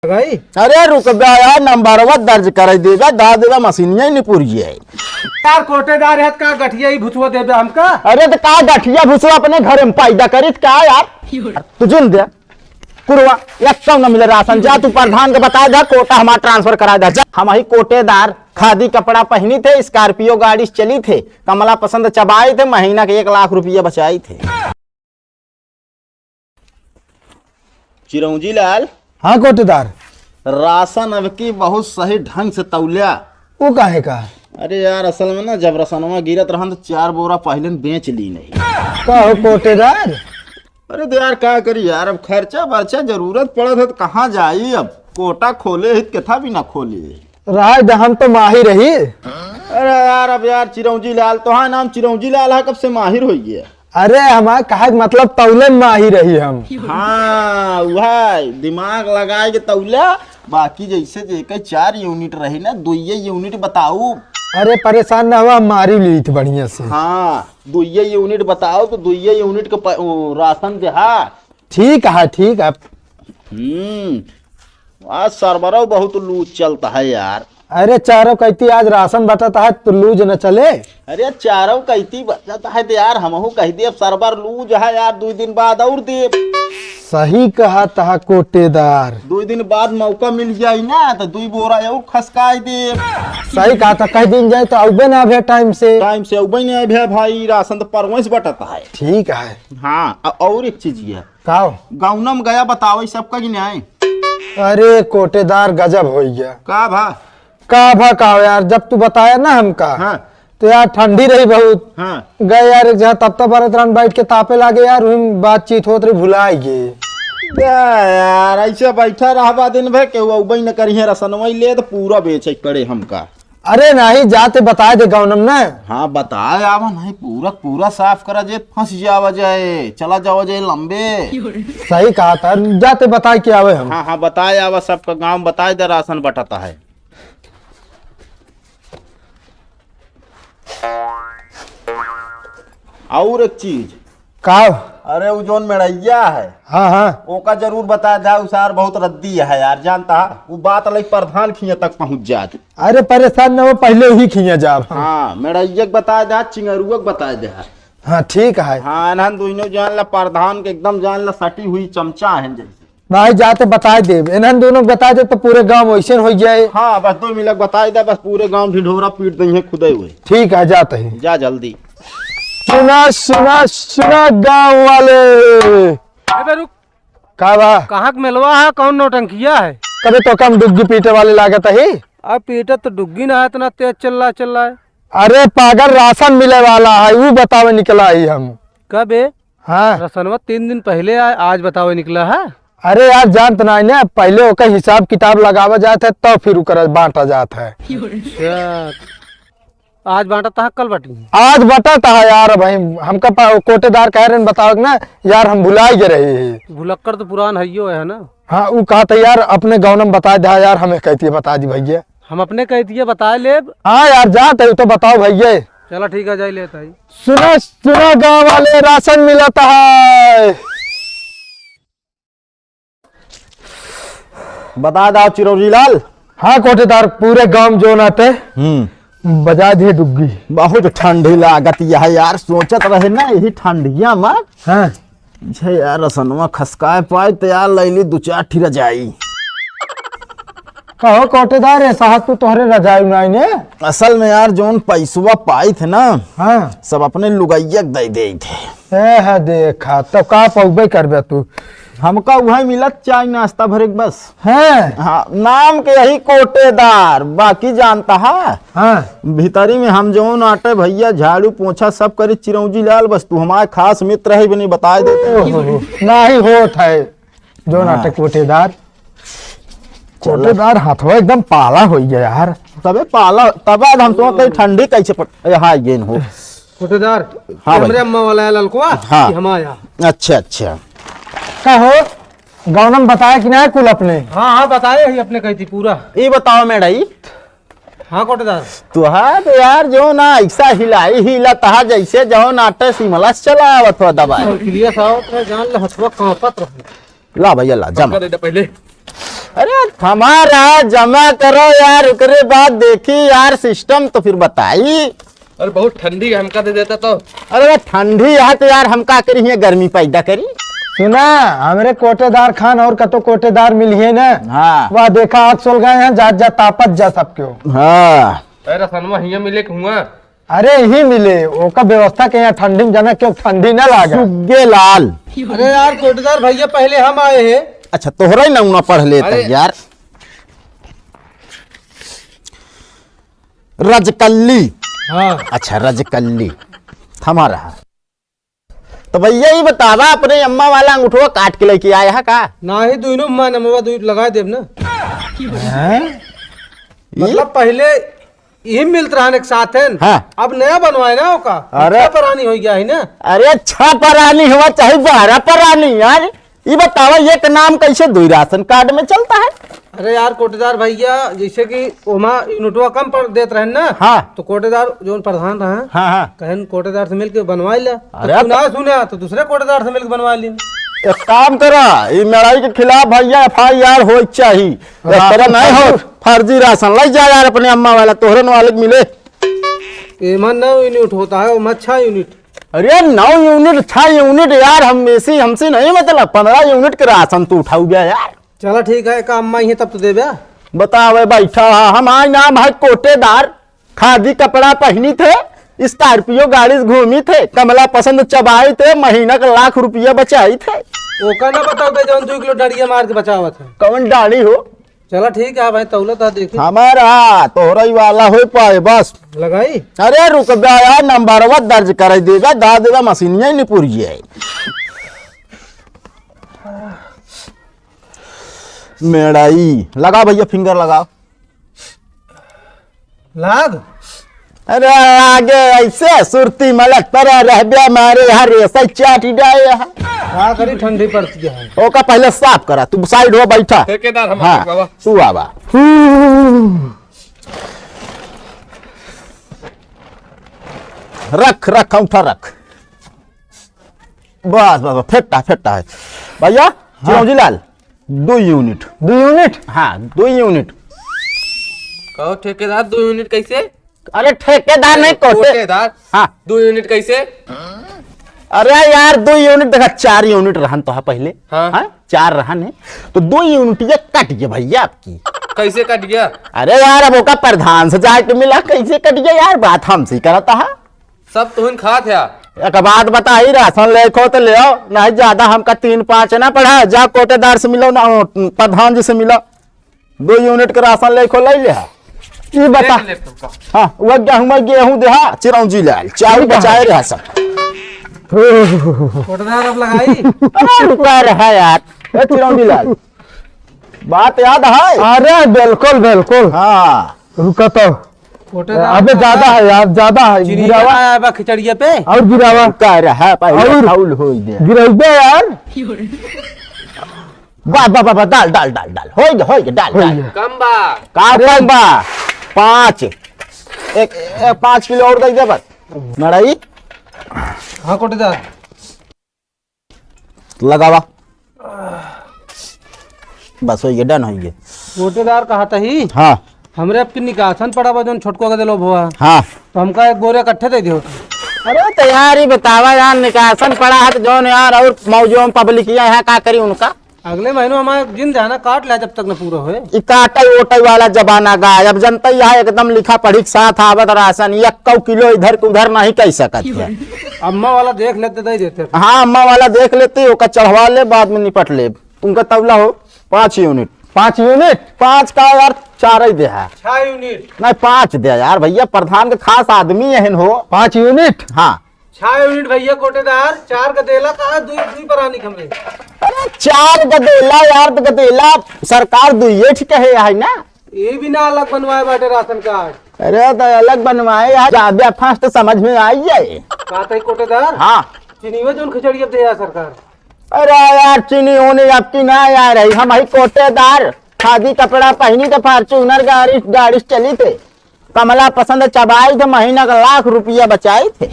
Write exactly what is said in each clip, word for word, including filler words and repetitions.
लगाई? अरे रुक बे यार, नंबरवा दर्ज कराई देबे, दा देबे, मशीनिया ही निपुरिये है। यार कोटेदार है, का गठिया ही भुसवा देबे हमका? अरे तो का गठिया भुसवा अपने घर में पैदा करित का यार? तू जुन दे, कुरवा, एक सौ न मिले राशन, जा तू प्रधान के बताए दे, कोटा हमार transfer कराए दे, जा। हमही कोटेदार, खादी कपड़ा पहिनी थे, Scorpio गाड़ी से चली थे, कमला पसंद चबाई थे, महीना के एक लाख रुपया बचाई थे। चिरौंजी लाल। हाँ कोटेदार। राशन अब की बहुत सही ढंग से तौल्या। वो काहे का? अरे यार, असल में ना, जब रसनवा गिरत रहन तो चार बोरा पहिले बेच ली नहीं। का हो कोटेदार? अरे तो यार, का करी यार, अब खर्चा बर्चा जरूरत पड़त है तो कहाँ जाई? अब कोटा खोले ही तो केथा भी ना खोली। रहा दे, हम तो माहिर ही। अरे यार, अब यार चिरौंजी लाल, तो हाँ नाम चिरौंजी लाल है, कब से माहिर हो गया? अरे हमार कहे के मतलब तौले में माहिर ही हम। हाँ, वह दिमाग लगाए के तौल्या, बाकी जैसे जेके चार यूनिट रही ना, दुइये यूनिट बताऊ। अरे परेशान ना हुआ, हम मारी ली थी बढ़िया से। हाँ, दुइये यूनिट बताओ तो दुइये यूनिट के प-, ओ, राशन देहा। ठीक है, ठीक है। हम्म, आज सरबरो बहुत लूज चलता है यार। अरे चारों कहती आज राशन बटत है तो लूज न चले। अरे चारों कहती बटत है तो यार हमहू कह दे, अब सरबर लूज है यार, दो दिन बाद और दे। सही कहा तहा कोटेदार। दो दिन बाद मौका मिल जाई ना तो दुई बोरा और खसकाई दे। सही कहा था, कह दिन जाए तो अउबे ना भे टाइम से। टाइम से अउबे ना भे भाई, राशन तो परवेश बटत है। ठीक है। हाँ, अ-, और एक चीज ये। का हो? गौनम गया बतावे सबका कि नहीं? अरे कोटेदार गजब हो गया। का भा? का भा का हो यार, जब तू बताया ना हमका, हाँ। तो यार ठंडी रही बहुत। हाँ। गए यार एक जगह तब तब बरत रहन बैठ के तापे लागे यार, उन बातचीत होत रही भुला गए। क्या यार, ऐसे बैठा रहबा दिन भर, केहू अउबे न करिहे रसनवई ले तो पूरा बेचे पड़े हमका। अरे नहीं, जाते बताए दे गौनम ना। हाँ, बताए आवा, नहीं पूरा, पूरा साफ करा जे, फंस जावा जाए, चला जावा जाए लंबे। सही कहा था, जाते बताए के आवे हम। हाँ, हाँ, बताए आवा, सबका गाँव बताए दे, राशन बटाता है। और एक चीज, का? अरे, उ जौन मेड़ैया है, हाँ, हाँ। ओका जरूर बता दे, उ सार बहुत रद्दी है यार, जानता है? उ बात लई प्रधान खिया तक पहुँच जात। अरे, परेशान न हो, पहिले ही खिया जाब हम। हाँ, मेड़ैया के बता दे, चिंगरुआ के बता दे। हाँ, ठीक है। हाँ, इन्हन दोनों जान ला, प्रधान के एकदम जान ला, सटी हुई चमचा है जैसे। भाई, जाते बताए देब, इन्हन दोनों के बताए देब तो पूरे गाँव वैसे हो जाए। हाँ, बस दो मिनट बताए दे, बस पूरे गाँव ढिढोरा पीट देंगे खुदे हुए। ठीक है, जाते हैं। जा जल्दी। सुना, सुना, सुना गाँव वाले। अबे रुक। का बा? कहाँ के मेलवा है, कौन नौटंकिया है? कबे तो कम डुग्गी पीटे वाले लागत है। अब पीटे तो डुग्गी ना है, इतना तेज चल रहा, चल रहा है। अरे पागल, राशन मिले वाला है, वो बतावे निकला ही हम। कबे? हाँ। रसनवा तीन दिन पहिले आए, आज बतावे निकला है। अरे यार, जानत नाई ना, पहिले ओकर हिसाब किताब लगावा जात है, तब फिर ओकर बांटा जात है। अच्छा, आज बांटा तहा, कल बांटी? आज बांटा तहा यार, भाई हमका पा-, कोटेदार कह रहे बतावे ना यार, हम भुलाई गए रहे हैं। भुलक्कड़ तो पुरान है यो है ना। हाँ, उ कहा था यार, अपने गौनम बता दे यार, हमें कहती है बता दी भैया। हम अपने कहती है बता लेब। हाँ यार, जात है तो बताओ भैया। चला ठीक है, जाई लेत है। सुना, सुना गाँव वाले, राशन मिलत है। बता दाओ चिरौरी लाल। हाँ कोटेदार, पूरे गांव जो नाटे हम्म। बजा दिए डुग्गी। बहुत ठंडी लागत यह यार, सोचत रहे ना यही ठंडिया में। हाँ। छे यार, रसनवा खसकाए पाए तो यार, लैली दो चार ठी रजाई। कहो कोटेदार, ऐसा हाथ तो तोहरे रजाई उनाई ने। असल में यार, जौन पैसवा पाई थे ना, हाँ। सब अपने लुगैया के दे दे थे। ए है देखा, तो का पौबे करबे तू? हमका उहे मिलत चाय नाश्ता भरे के बस। हैं? हाँ, नाम के यही कोटेदार, बाकी जानता है। हाँ। भीतरी में हम जौन आटे भैया, झाड़ू पोछा सब करे चिरौंजी लाल, बस तू हमारे खास मित्र है, बनी बताए देते। ओहो, नाही होत है, जौन हाँ। आटे कोटेदार। चलो। कोटेदार हाथवा एकदम पाला हो गया यार। तबे पाला, तबे आज हम तो कहीं ठंडी कैसे पड़, ए, हाँ, ये हो। कोटेदार, हाँ भाई। हमरे अम्मा वाला है ललकवा, हाँ। कि हम आया। अच्छा, अच्छा। का हो, गौनम बताया कि ना कुल अपने? हाँ, हाँ, बताए ही अपने कही थी पूरा। ये बताओ मेड़ई। हाँ कोटेदार। तुहार तो यार जो ना ऐसा हिलाई हिला तहा जैसे जो नाटे सिमला से चला आवत हो दबाई। और क्लियर साहब, तो जान ले हथवा कांपत रहे। ला भैया ला, जमा। दे दे पहले। अरे, हमारा जमा करो यार, ओकरे बाद देखी यार सिस्टम, तो फिर बताई। अरे, बहुत ठंडी है, हमका दे देता तो। अरे, ठंडी है तो यार, हम का करी, हियाँ गर्मी पैदा करी। सुना, हमरे कोटेदार खान और कतो कोटेदार मिलिहैं ना। हाँ। वह देखा, हाथ सोल गए हैं, जात जात तापत जा सबके हो। हाँ। अरे, रसनवा हियाँ मिले के हुआ। अरे, यही मिले, ओका व्यवस्था के यहाँ ठंडी में जाना, क्यों ठंडी ना लागे। सुग्गे लाल। अरे यार, कोटेदार भैया, पहले हम आए हैं। अच्छा, तोहरा ही नमूना पढ़ लेता अरे। यार। रजकल्ली। हाँ। अच्छा, रजकल्ली। थमा रहा। तो भैया, ये बतावा, अपने अम्मा वाला अंगूठवा काट के लेके आया है का? नाही, दुइनो अम्मा नमवा दुइ लगा देब ना। हैं? मतलब, पहले यही मिलत रहन एक साथ है। हाँ। अब नया बनवाए ना ओका। अरे। छह परानी हो गया है ना। अरे, छह परानी हुआ चाहे बारह परानी यार, ये बतावा, एक नाम कैसे दुई राशन कार्ड में चलता है? अरे यार कोटेदार भैया, जैसे कि ओमा यूनिटवा कम पर देत रहन ना, हाँ। तो कोटेदार जोन प्रधान रहा, हाँ, हाँ। कहन कोटेदार से मिलके बनवाई ला। तो अरे तू तो ना सुना तो दूसरे कोटेदार से मिलके बनवा ली। एक काम करा, ई मेड़ई के खिलाफ भैया एफ आई आर होए के चाही। हाँ। एक तरह नहीं हो, फर्जी राशन ले जा यार अपने अम्मा वाला, तोहरन वाले के मिले। एमा नौ यूनिट होता है, ओमा छह यूनिट। अरे नौ यूनिट, छह यूनिट यार, हम एसी, हमसे नहीं मतलब, पन्द्रह यूनिट के राशन तू उठाऊ गया यार। चला ठीक है, का अम्मा ही है तब तो देबे। बतावे बैठा, हमार नाम है कोटेदार, खादी कपड़ा पहनी थे, स्कॉर्पियो गाड़ी से घूमी थे, कमला पसंद चबाई थे, महीना का लाख रुपया बचाई थे। ओका ना बताओ बे, जौन दो किलो डंडिया मार के बचावत है। कौन डाड़ी हो? चला ठीक है भाई, तौला तो देखी। हमारा तोहरा ही वाला हो पाए बस। लगाई? अरे रुक बे यार, नंबरवा दर्ज कर देगा, दा देगा मशीनिया ही निपुरिया है। मेड़ई लगाओ भैया, फिंगर लगाओ। लाग। अरे आगे ऐसे सुरती मलक पर रहबे, मारे यहाँ रेसा चाट जाए यहाँ। का करी, ठंडी पड़ती है। ओका पहले साफ करा, तू साइड हो बैठा। ठेकेदार हम हाँ, बाबा। तू आवा। रख, रख, अंगूठा रख। बस, बस, बस, फेट्टा, फेट्टा है। भैया, हाँ। चिरौंजी लाल, दो यूनिट। दो यूनिट? हाँ, दो यूनिट। कहो ठेकेदार, दो यूनिट कैसे? अरे ठेकेदार नहीं, कोटे-, कोटेदार। हाँ। दो यूनिट कैसे? अरे यार, दो यूनिट देखा, चार यूनिट रहन तो है पहले। हाँ। हाँ? चार रहन है, तो दो यूनिट ये कट गया भैया आपकी। कैसे कट गया? अरे यार, अब ओका प्रधान से जाके मिला, कैसे कट गया यार, बात हमसे ही करता है। सब तुहिन खात है। एक बात बताई, राशन लेखो तो ले आओ, नहीं ज्यादा हमका तीन पाँच ना पड़ा, जा कोटेदार से मिलो ना, प्रधान जी से मिलो, दो यूनिट के राशन लेखो ले ले। ई बता। देख ले तुमका। हाँ, वो गेहूं में गेहूं देहा, चिरौंजी लाल, चाउर ठीक है। बचाए रहा सब। कोटेदार अब लगाई। अरे रुका रहा यार, ए चिरौंजी लाल, बात याद है? अरे बिल्कुल, बिल्कुल। हाँ। रुका तो। कोटेदार अबे ज्यादा है यार, ज्यादा है। चीनी गिरावा। ज्यादा है बा खिचड़िया पे। और गिरावा। कह रहा है, पहले और फाउल हो गया। गिराइबे यार। वाह, वाह, वाह, वाह, डाल, डाल, डाल, डाल। होई गे, होई गे, डाल, होई डाल। गे। कम बा। का कम बा? पाँच। एक, एक पाँच किलो और दे दे बस। मड़ई। हाँ, कोटेदार। लगावा। बस होई गे, डन होई गे। कोटेदार कहा तही? हाँ। हमरे अब की निकासन पड़ा बा, जौन छोटको के देलो भवा। हाँ। तो हमका एक बोरे इकट्ठे दे दियो। अरे तो यार, ये बतावा यार, निकासन पड़ा है तो जौन यार और मौजो में पब्लिक यहाँ का करी उनका? अगले महीनों हमारा जिन जाना काट ला जब तक न पूरा होए। ई काटे ओटे वाला जमाना गा, अब जनता यहाँ एकदम लिखा पढ़ी के साथ आवत राशन, यक्को किलो इधर के उधर नहीं कह सकत है। अम्मा वाला देख लेते, दे देते। हाँ, अम्मा वाला देख लेते, ओका चढ़वा ले, बाद में निपट ले। उनका तौला हो, पाँच यूनिट। पाँच यूनिट? पाँच का यार, चार ही दे है। छह यूनिट। नहीं, पाँच दे यार भैया, प्रधान के खास आदमी एहन हो। पाँच यूनिट? हाँ। छह यूनिट भैया कोटेदार, चार गदेला का, दुई, दुई परानी कमरे। अरे चार गदेला यार, तो गदेला सरकार दुइये ठीक है, है ना? ये भी ना अलग बनवाए बाटे राशन कार्ड। अरे तो अलग बनवाए यार, ज्यादा फास्ट समझ में आई जाए। बात है कोटेदार। हाँ। चिनियो जौन खिचड़ी अब दे यार सरकार। अरे यार, चीनी होने आपकी ना यार है, हम ही कोटेदार, खादी कपड़ा पहनी थे, फॉर्च्यूनर गाड़ी, गाड़ी से चली थे, कमला पसंद चबाई थे, महीना का लाख रुपया बचाई थे।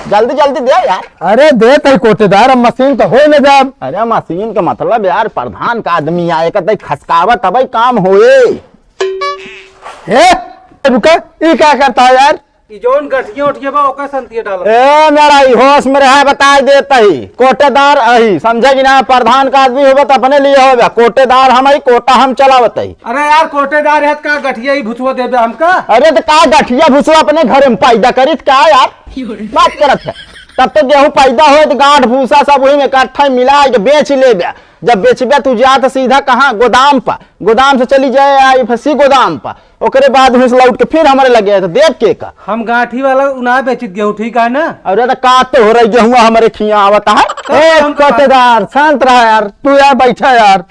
जल्दी जल्दी दे यार। अरे देत ही कोटेदार, अब मशीन तो होए न जाब। अरे मशीन के मतलब यार, प्रधान का आदमी आए, एक तई खसकावत तबई काम होए। ए, रुका, ई का करता है यार? ई जौन गठिया उठिया बा, ओकर संतिया डालत। ए, मेरा ई होश में रहा, बताए देत ही। कोटेदार अही, समझे कि ना? प्रधान का आदमी होबे तो अपने लिए होबे, कोटेदार हम ही, कोटा हम चलावत ही। अरे यार, कोटेदार है का गठिया ही भुसुआ देबे हमका? अरे तो का गठिया भुसुआ अपने घर में पैदा करित का यार? बात करत है। तब तो गेहूं पैदा होए तो गांठ भूसा सब वही में इकट्ठा मिला के बेच लेबे। जब बेचबे तू जा तो सीधा कहाँ? गोदाम पर। गोदाम से चली जाए आई फसी गोदाम पर, ओकरे बाद वहीं से लौट के फिर हमारे लगे आए तो देब के का? हम गांठी वाला ना बेचित गेहूं, ठीक है ना? अरे तो का तो हो रही गेहूं हमारे खिया आवत है। तो ए, हम तो कोटेदार, शांत रहा यार, तू यार बैठा यार।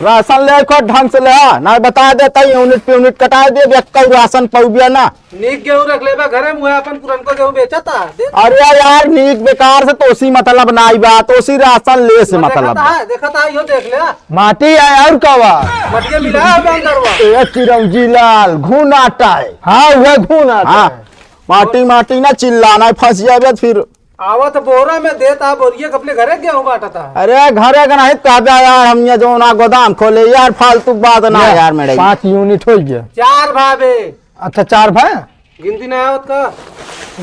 राशन ले को ढंग से ले आ, ना बता देता ही यूनिट पे यूनिट कटा दे, एक राशन पउबिया ना। नीक गेहूं रख लेबा घरे में, उहे अपन पुरनको गेहूं बेचता, दे। अरे यार, नीक बेकार से तोसी मतलब नाई बा, तोसी राशन ले से मतलब बा। देखता है, देखता है, यो देख ले। माटी आय और का बा? मटिया मिला है अंदर बा। ए चिरौंजी लाल, घुन आटा है। हाँ, उहे घुन आटा हाँ, है। माटी, माटी ना चिल्लाना है, फंस जाबे फिर। आवत बोरा में देता, बोरिया के अपने घरे गेहूं बांटता है। अरे घरे के नहीं कहबे यार, हम ये जो ना गोदाम खोले यार, फालतू बात ना ले, यार, मेरे। पाँच यूनिट हो गया। चार भावे। अच्छा, चार भाई? गिनती ना आवत का?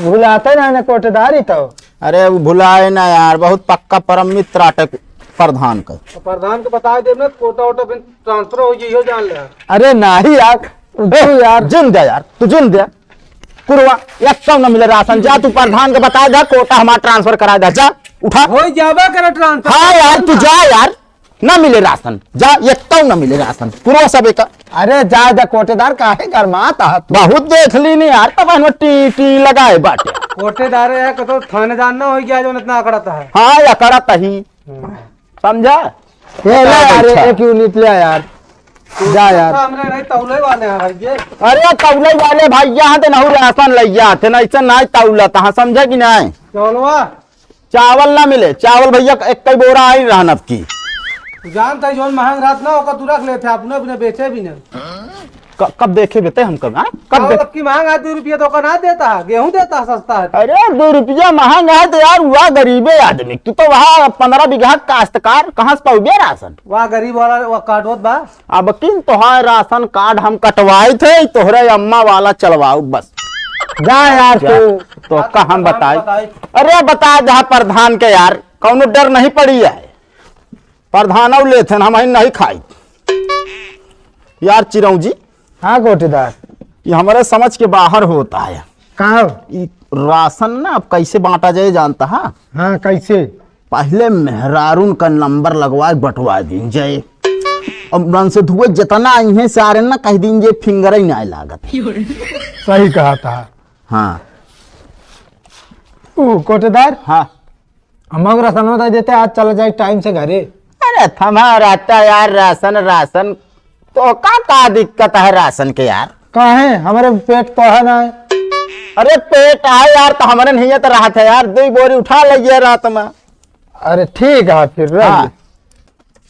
भुलाते ना, ना कोटेदारी तो। अरे वो भुलाए ना यार, बहुत पक्का परम मित्र आटे प्रधान का। तो प्रधान को बताए देब ना, कोटा वोटा फिर ट्रांसफर हो जाइयो, जान ले। अरे नाही यार, तू यार। जिन दे यार, तू जिन दे। कुरवा, एक सौ न मिले राशन, जा तू प्रधान के बताए दे, कोटा हमार ट्रांसफर कराए दे, जा, उठा। हो जाबा करे ट्रांसफर। हाँ यार, तू जा यार। ना मिले राशन, जा, एक तो ना मिले राशन, पूरा सबे का। अरे जा, जा कोटेदार, काहे गरमात आहा तू? बहुत देख ली नहीं यार, तब हम टी, टी लगाए बाटे। कोटेदार है, कतो थानेदार ना हो गया, जो इतना अकड़ता है। हाँ, अकड़ता ही। हम्म। समझा? ये ले यार, अच्छा। एक यूनिट ले यार। जा यार। हमरे नहीं तौले वाले हैं भाई ये। अरे तौले वाले भैया हैं तो नहीं राशन ले जाते, नहीं से नहीं तौलत, हाँ, समझे कि नहीं? चौलवा। चावल ना मिले, चावल भैया एक कई बोरा आई रहन अब की। तू जानता है, जौन महंग रहत ना, ओकर तू रख लेते, अपने, अपने बेचे भी ना। क-, कब देखे बेटे हम कब, हाँ? कब चावल दे- अब की महंग है, दो रुपया तो ओकर ना देता है, गेहूं देता है सस्ता है। अरे, दो रुपया महंग है तो यार, हुआ गरीबे आदमी, तू तो वहाँ पन्द्रह बीघा काश्तकार, कहाँ से पाउबे राशन? वहाँ गरीब वाला, वह कार्ड होत बा। अब किन तोहार राशन कार्ड हम कटवाई थे, तोहरे अम्मा वाला चलवाऊ बस। जा यार जा, तू। तो का हम बताई? बताई। अरे बता दे प्रधान के यार, कौनो डर नहीं पड़ी है। प्रधान और लेथन, हम ही नहीं खाई। यार चिरौंजी। हाँ कोटेदार। ये हमारे समझ के बाहर होता है। का हो? ई राशन ना अब कैसे बांटा जाए जानता है? हाँ, कैसे? पहले मेहरारून का नंबर लगवाए बंटवा दीन जाए। अब रन से धुए जितना आई हैं सारे ना कह दीन जे फिंगर ही ना लागत। सही कहा था। हाँ। ओ, कोटेदार? हाँ। हमको राशन बता देते, आज चला जाए टाइम से घरे। अरे थमा रहता यार, राशन, राशन। तो का, का दिक्कत है राशन के यार? का है? हमारे पेट तो है ना है। अरे पेट है यार, तो हमारे नहीं है तो राहत है यार, दो बोरी उठा ले रात में। अरे ठीक है फिर, रह हाँ। ले।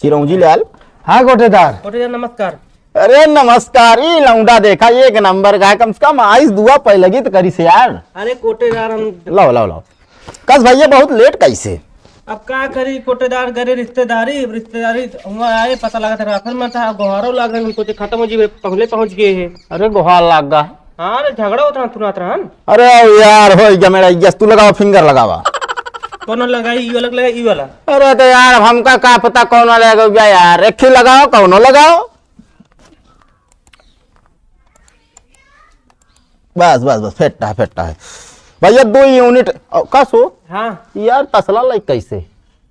चिरौंजी लाल। हाँ कोटेदार। कोटेदार नमस्कार। अरे नमस्कार, ई लौंडा देखा एक नंबर का है, कम से कम आइस दुआ पै लगी तो करी से यार। अरे कोटेदार हम लाओ, लाओ, लाओ। कस भैया बहुत लेट कैसे? अब का करी कोटेदार, गरे रिश्तेदारी, रिश्तेदारी हुआ आए, पता लगा था राशन में था, अब गोहारो लाग रहे, उनको तो खत्म हो जी, पहले पहुंच गए हैं। अरे गोहार लाग गा। हाँ रे, झगड़ा होत रहन, तुरंत रहन। अरे यार, हो गया मेरा, यस, तू लगावा, फिंगर लगावा। कौन लगाई, ई वाला लगाई, ई वाला? अरे तो यार, अब हमका का पता कौन वाला लगावा यार, एक ही लगाओ, कौनो लगाओ। बस, बस, बस, फेट्टा है, फेट्टा है। भैया, दो यूनिट, अ, का सो? हाँ। यार, तसला लाइक कैसे?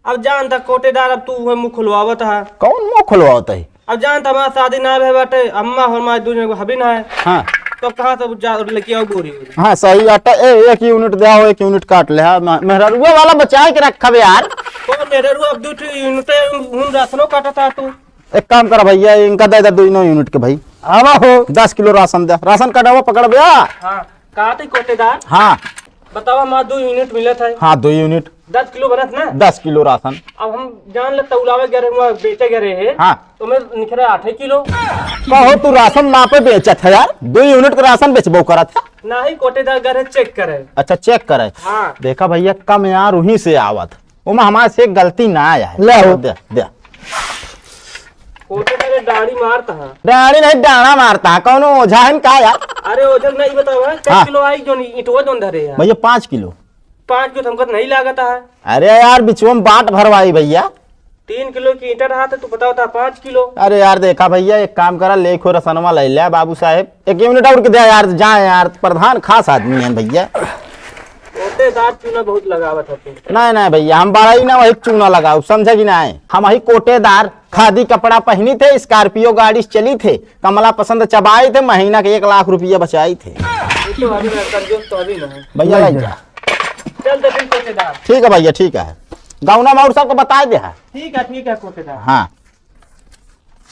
अब जानता कोटेदार, अब तू उहे मुंह खुलवावत है। कौन मुंह खुलवावत है? अब जानता हमार शादी ना भे बाटे, अम्मा और माँ दू जने को हबी ना है। हाँ। तो कहाँ से जा लेके आओ बोरी वोरी? हाँ, सही बात है। ए, एक यूनिट दे आओ, एक यूनिट काट ले। हाँ, मे-, मेहरारुआ वाला बचाए के रखबे यार। तो मेहरारू अब दू ठो यूनिट है, उन, उन राशनो काटा था तू। एक काम कर भैया, इनका दे दे दोनों यूनिट के भाई। आवा हो। दस किलो राशन दे, राशन कार्ड आवा पकड़ भैया। हाँ, कहा थे कोटेदार? हाँ। बतावा, हमार दो यूनिट मिलत है। हाँ, दो यूनिट। दस किलो बनत ना? दस किलो राशन। अब हम जान ले तौलावे गए रहे, वहाँ बेचे गए रहे। हाँ। तो मैं निकले आठे किलो। कहो तू राशन नापे बेचत है यार, दो यूनिट का राशन बेचबो करत है। नाही, कोटेदार गए रहे चेक करे। अच्छा, चेक करे। हाँ। देखा भैया, कम यार उहीं से आवत, ओमा हमारे से एक गलती ना आया है। ले हो। दे, दे। कोटेदार डाड़ी मारता है। डाड़ी नहीं, डाड़ा मारता है। कौनो ओझा है का यार? अरे ओझा नहीं बतावा, कई हाँ। किलो आई जोन ईंटवा जोन धरे है? भैया, पाँच किलो। पाँच किलो तो हमको नहीं लागत है। अरे यार, बिचवा में बाट भरवाई भैया। तीन किलो की ईंटा रहा था, तू बतावा था पाँच किलो। अरे यार, देखा भैया, एक काम करा, ले खो रसनवा ले ले बाबू साहेब, एक यूनिट और के दे यार, जाए यार, प्रधान खास आदमी है भैया। कोटेदार चूना बहुत लगावत है तू। नहीं, नहीं भैया, हम बड़ा ही ना वही चूना लगाओ, समझे कि नहीं? हम वही कोटेदार खादी कपड़ा पहनी थे, स्कॉर्पियो गाड़ी से चली थे, कमला पसंद चबाई थे, महीना के एक लाख रुपया बचाई थे। ये तो अभी ना, कर जो तो अभी ना है। भैया, ले जा। चल तो फिर कोटेदार। ठीक है भैया, ठीक है। गौना माउर सबको बताए दे है। ठीक है, ठीक है कोटेदार। हाँ।